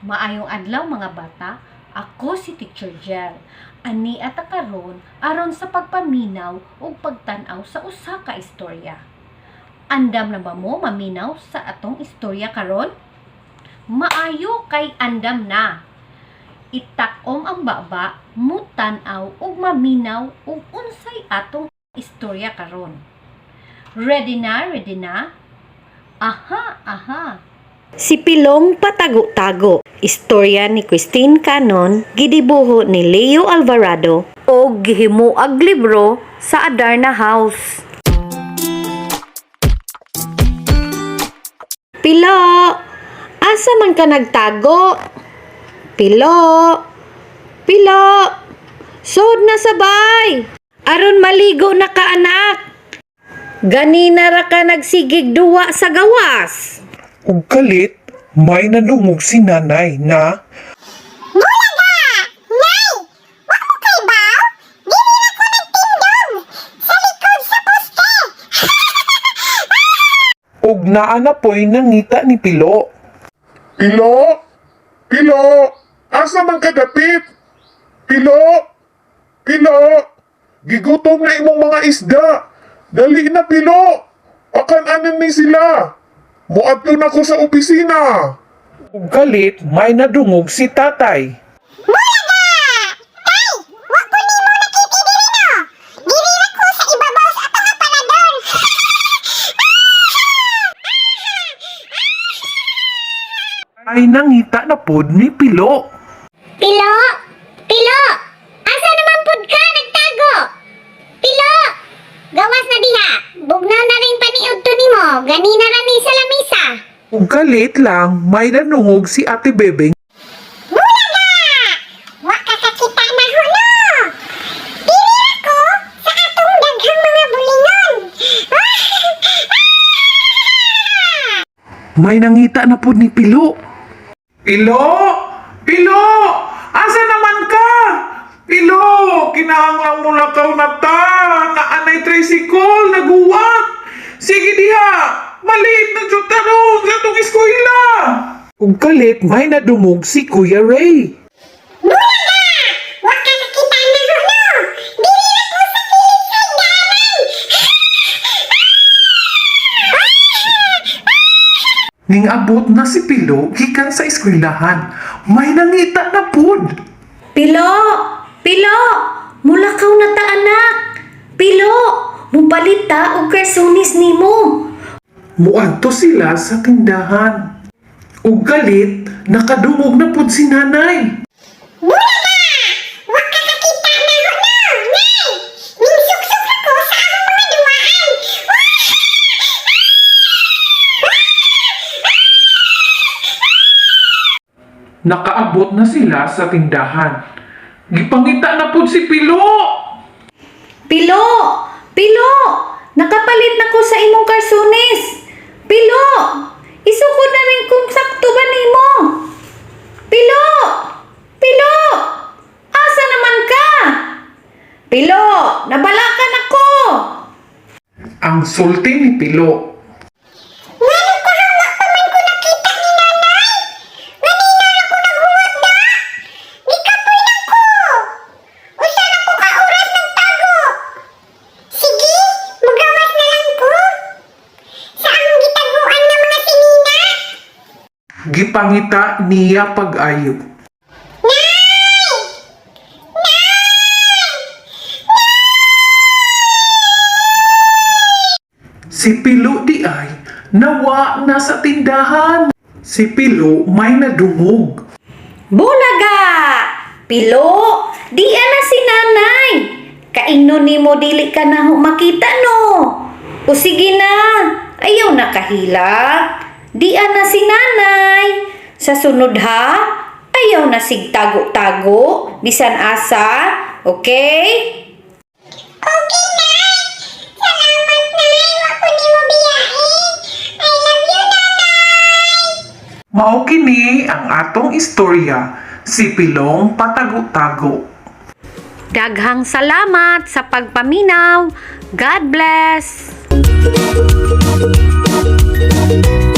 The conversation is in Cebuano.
Maayong adlaw, mga bata. Ako si Teacher Jel. Ani ata karon aron sa pagpaminaw ug pagtan-aw sa usa ka istorya. Andam na ba mo maminaw sa atong istorya karon? Maayo kay andam na. Itakom ang baba, mutan-aw ug maminaw ug unsay atong istorya karon. Ready na, ready na? Aha, aha. Si Pilong Patago-Tago. Istorya ni Christine Canon, gidibuho ni Leo Alvarado o gihimuag libro sa Adarna House. Pilo, asa man ka nagtago? Pilo, Pilo, sud na sabay. Aron maligo na ka, anak. Ganina ra ka nagsigig duwa sa gawas. Ug kalit, may nadungog si nanay na Bulaga! Nay! Wa mo kaibaw? Dili na ko nagtindog! Sa likod sa poste! Ug naa na po'y nangita ni Pilo. Pilo! Pilo! Asa man ka dapit? Pilo! Pilo! Gigutom na imong mga isda! Dali na, Pilo! Pakan-anan ni sila! Muadto na ko sa opisina! Ug kalit, may nadungog si tatay. Bulaga! Tay! Wa ko nimo nakit-i diri no! Diri ra ko sa ibabaw sa atong aparador! Ay nangita na pod ni Pilo. Pilo! Pilo! Asa naman pud ka nagtago? Pilo! Gawas na diha! Bugnaw na rin paniud to nimo! Ganina ra ni sa lamisa! Ug kalit lang, may nadungog si Ate Bebeng. Bulaga! Wa ka kakita na ho no! Diri ra ko sa atong daghang mga bulingon! May nangita na pod ni Pilo. Pilo! Pilo! Asa naman ka? Pilo! Kinahanglang mo lakaw na ta! Naanay tricycle! Naguwat! Sige diha! Maliit na jud ta ron sa atong eskwela! Ug kalit may nadumog si Kuya Ray. Bulaga! Wa ka kakita na ho no! Diri ra ko sa kilid sa higdanan! Ning abot na si Pilo gikan sa eskwelahan. May nangita na pod. Pilo! Pilo! Mulakaw na ta, anak! Pilo! Mupalit ta og karsunis nimo. Muadto sila sa tindahan. Ug galit, nakadungog na pod si nanay. Bulaga! Wa ka kakita na ho no! Nay! Ningsuksok ra ko sa akong mga duwaan! Nakaabot na sila sa tindahan. Gipangita na pod si Pilo. Pilo! Pilo! Nakapalit na ko sa imong karsunis. Pilo! Isukod na rin kung sakto ba nimo. Pilo! Pilo! Asa naman ka? Pilo! Nabalakan ako! Ang sulti ni Pilo. Nganong kuhawa pa man ko nakita ni nanay? Ganina ra ko naghuwat da? Gikapoy na ko! Usa ra ko ka oras nagtago! Sige, mugawas na lang ko! Sa akong gitaguan nga mga sinina! Gipangita niya pag-ayo. Nay! Si Pilo di ay nawa na sa tindahan. Si Pilo may nadungog. Bulaga! Pilo! Di na si nanay! Kaingno nimo dili ka na ho makita no. O sige na, ayaw na kahilak. Di na si nanay. Sa sunod ha, ayaw na sig tago-tago, bisan asa, okay? Okay, Nay! Salamat, Nay! Wa ko nimo biyahe! I love you, Nanay! Mao kini ang atong istorya, si Pilong Patago-tago. Daghang salamat sa pagpaminaw. God bless!